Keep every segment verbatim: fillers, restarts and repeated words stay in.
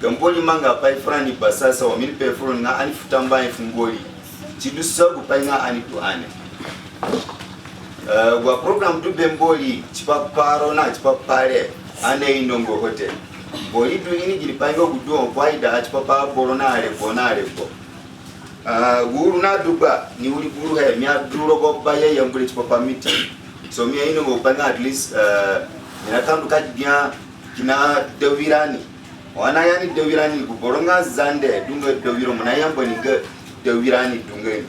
Ga Mbori mangapai furani basasa, wa mi nipe furoni nga ani fu tambuahe fu Mbori. Si du sa gupai nga ani du ane. Eh, wa program du be Mbori, tipa pa ro na tipa pa re, ani ainonga ho te. Mbori du ini ginipai nga gu du ho, ko aidaha tipa pa aboro na regbo na regbo. Ah, gu uru nadu gba, ni wiri gu uru he, mi adu rogo ba yeyambu re tipa pa meeting. So mi ainonga gupai nga at least, eh, mi nika ndu ka gbia kina dawirani. Ho ani naya ni dawirani, gu boro nga Zande du nga dawiro, mo nayamba ni nga dawirani du nga ni.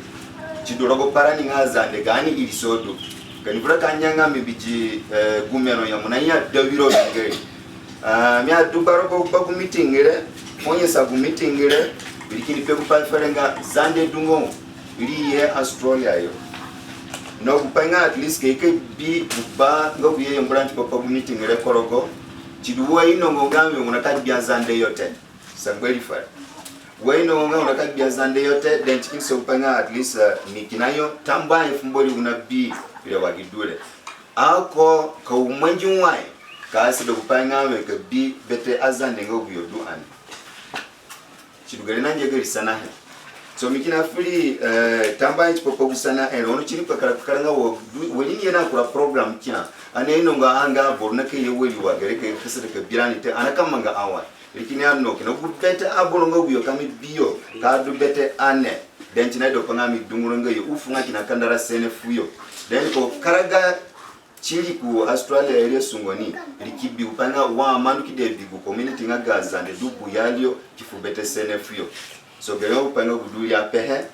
Si du rogo parani nga Zande, gaani irisa du. Ka ni vura ka nyanga mi bi gi, eh, gu mero ya, mo naya dawiro du nga ni. Ah, mi adu gba rogo gba gu meeting re, mo nyasa gu meeting re, ri kini pe gupai fere nga Zande du nga wo, ri ye Australia yo. Na gupai nga at least ka i ka bi gu ba nga gu yeyambu rani tipa pa gu meeting re ku rogo. Si du wa i ainonga nga mi, mo nika gbia Zande yo te. Sangba ri fere. Wa i ainonga nga mo nika gbia Zande yo te, then si kini sa gupai nga at least, eh, mi kina yo tambuahe fu Mbori gu nabi re wa gi du re. Ako ka u mangi wai ka asada gupai nga mi ka bi bete aZande nga gu yo du ane. Si du gere na ngia gari sanahe. So mi kina firi, eh, tambuahe tipa pa gu sanahe re, ono si ni kpakara kpakara nga wa du, wa ni ye na kura program kia. Ani ainonga anga boro nika ye wari wa gere ka asada ka bi rani te, ani nika manga awai. Ri kini ya no, kina gu bete aboro nga gu yo ka mi bi yo, ka du bete ane. Then si naida gupai nga mi dungura nga yo, u fu nga kina kandara sene fuyo. Then ko karaga tiri ku Australia area sungo ni, ri ki bi gupai nga wa mo ndu ki de bi gu community nga ga Zande du buyali yo, ki fu bete sene fuyo. So gere gupai nga gu du ri apehe.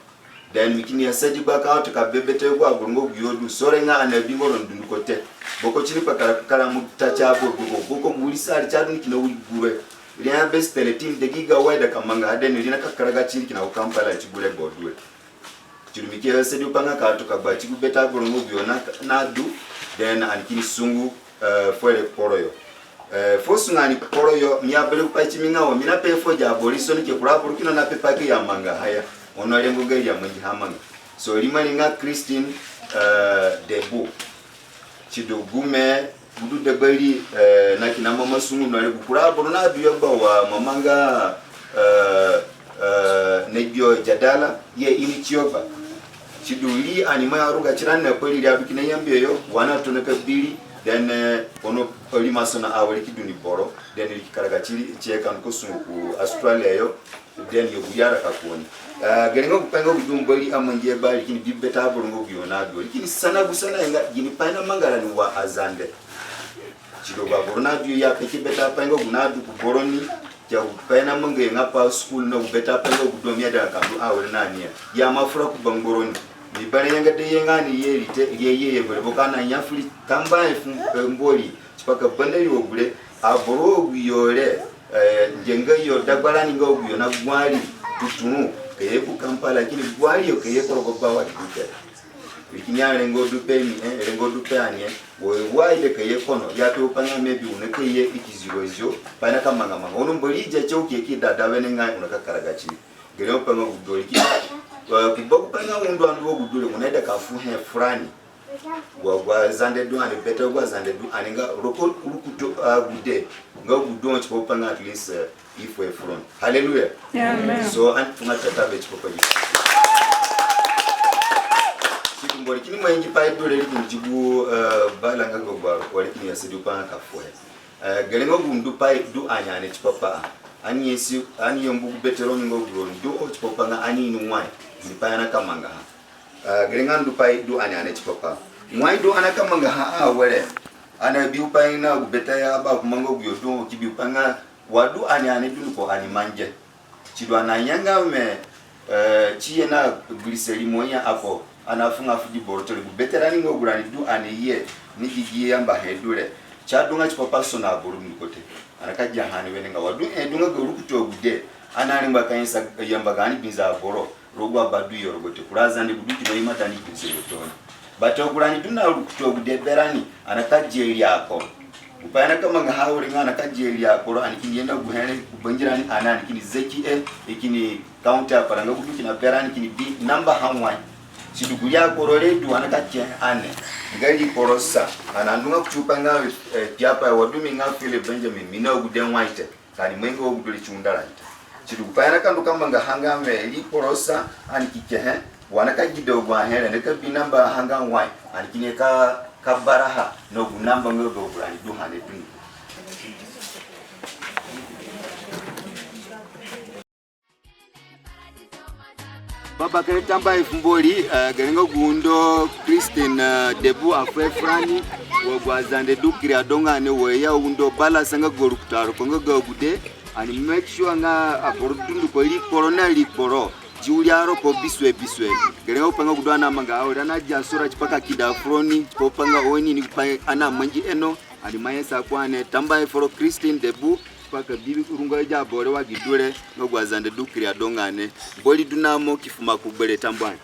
Then mi kini ya sadi gba ka otu ka be bete agu aboro nga gu yo du. So re nga ani abinga ro dunduko te. Boko si ni kpakara kpakara mo ta ti aboro dunduko. Boko gu wiri sa ri si adu ni kina wiri gure. Ri aya be si tele ti ni dagiga wa ida ka mangaha, then ri nika karaga tiri kina ku Kampala ti gure gbo du re. Si du mi ki ya sadi gupai nga ka otu ka gba ti gu bete aboro nga gu yo na, nadu. Then ani kini sungu, eh, fuo re kporo yo. Eh, fuo sungu ani kporo yo, mi aberẽ gupai ti mi nga wa mi nape fuo agi aboro, so ni ke kura aboro kina nape pai ka i amangaha ya. Ono rengo gari amangiha amanga. So rimo ri nga Christine, eh, Debu. Si du gume, gu du dagba ri, eh, na kina mama sungu no re, gu kura aboro nadu yo gba wa mama nga, eh, eh, Negbio Jadala, ye ini tiyo gba. Si du ri ani ima ruga tirani na pa ri ri adu kina yambu yo, wa ani atona ka bi ri, then, eh, ono ri ima sona awere ki du ni boro, then ri ki karaga tiri, tie ka ndu ka sungu ku Australia yo, then yo gu yara ka kuoni. Ah, gere nga gupai nga gu du Mbori amangihe gba, ri kini bi bete aboro nga gu yo nadu. Ri kini sana gu sanahe nga ginipai namanga rani wa aZande. Si du gu aboro nadu yo ya peki bete apai nga gu nadu ku boro ni. Ki ya gupai namanga yo nga pa school na gu bete apai nga gu du mi aida ka ndu awere na ni ya. Ya mo fura ku bangba roni. Mi berẽ yanga de ye nga ni ye ri te, ye ye ye bere boko ani aya fu ri tambuahe fu, eh, Mbori. Tipa ka banda ri wa gure, aboro agu yo re, eh, ngia nga yo dagbarani nga agu yo na guari tuturu, ka ye ku Kampala, kini guari yo ka ye ku rogo bawa di du te. Ri kini ya rengo du pe mi, eh, rengo du pe ani, eh, wa, wa ida ka ye kono, ya pe gupai nga maybe u nika ye i ki ziro zio, pai nika manga manga. Ono Mbori dia tie u ki ye ki dada wenengai u nika karaga ti. Gere gupai nga gu du re ki, eh, ku ba gupai nga u ndu andu wa gu du re, u naida ka fuhe furani. Wa agu aZande du ani, bete agu aZande du ani nga roko rukutu agude, nga gu du ho tipa gupai nga at least, eh, i fuhe furoni. Hallelujah. Amen. So ani tunga tata be tipa pa gi. Si du Mbori kini mangi pai du re ri kini di gu, eh, bala nga ga gbaro, wa ri kini ya sadi gupai nga ka fuhe. Eh, gere nga gu ndupai du ani ane tipa pa. Ani ye si, ani ye mbu gu bete roni nga gu roni du ho tipa pa nga ani ini wai. Ndupai ani ka mangaha. Ah, gere nga ndupai du ani ane tipa pa. Wai du ani ka mangaha awere. Ani abi gupai na gu bete ya ba ku manga gu yo du ho ki bi gupai nga wa du ani ane dunduko ani mangi. Si du ani aya nga we, eh, si ye na gbirisa rimo ya ako, ani afunga fu gi boro tore gu bete rani nga gu rani du ani ye, ni gi gi yambahe du re. Si adunga tipa pa sona aboro dunduko te. Ani ka giaha ni wenengai wa du, eh, du nga ga rukutu agude. Ani arengbanga ka nyasa yamba gaani binza aboro rogo gu aba du yo rogo te. Kura aZande gu du kina ima da ni binza yo tooni. But agu rani du na rukutu agude berani, ani ka dia ri akporo. Gupai ani ka mangaha awere nga ani ka dia ri akporo, ani kini ye na gu here ku bangirani, ani, ani kini zaki e, i kini count aparanga gu du kina berani kini bi namba ha wai. Si du gu ri akporo re du ani ka ke ane. Nga ri kporo sa, ani andunga kuti gupai nga, eh, kpiapai wa du mi nga Philip Benjamin, mi na agude wai te. Ka ani mai nga wa gu du re ti undo rani te. Sidu gupai ani ka ndu ka manga ha nga wẽ ri kporo sa, ani ki kehe, wa ani ka gida agu ahe re, ani ka bi namba ha nga wai, ani kini ka, ka baraha na gu namba nga ga agu rani du ha ne dunduko. Bakere tambuahe fu Mbori, eh, gere nga gu undo Christine, eh, Debu afuhe furani, wa agu aZande du kiri ado nga ni, wa i ya undo balasa nga ga rukutaro ko nga ga agude, ani make sure nga aboro dunduko ri kporo na ri kporo, di wiri aroko bisue bisue. Gere nga gupai nga gu du ani amanga awere, ani adia sura tipa ka kida furoni, tipa gupai nga oni ini gupai ani amangi eno, ani ima nyasa ku ani. Tambuahe foro Christine Debu, tipa ka bi rungo agi aboro wa gi du re, nga agu aZande du kiri ado nga ni. Mbori du na mo ki fu maku gbere tambuahe.